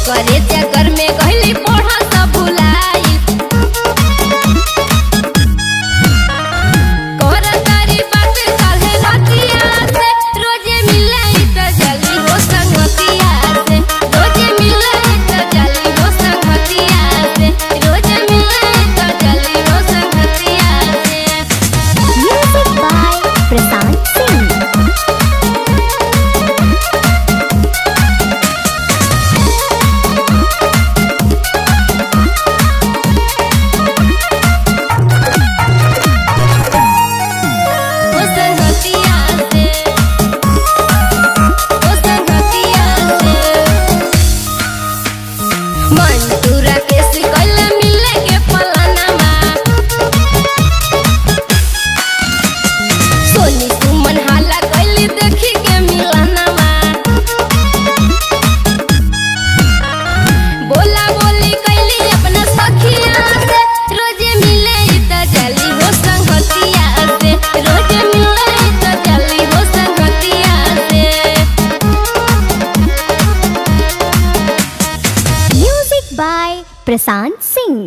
ओकरे चक्कर में गइली पढ़ल सब भुलाई। करतारी बात काल्हे रतिया से, रोजे मिले त जली हो संगतिया से, रोजे मिले त जली हो संगतिया से, रोजे मिले त जली हो संगतिया से। Music by Prasant Singh. ओ संगतिया से, ओ संगतिया से। मंटूरा केस कैला मिले के पलानामा, सोनी सुमन हाला कैली देखी के मिलानामा। बोला बोली कैली अपना सखिया से, रोजे मिले त जली हो संगतिया से, रोजे मिले त जली हो संगतिया से। Music by Prasant Singh.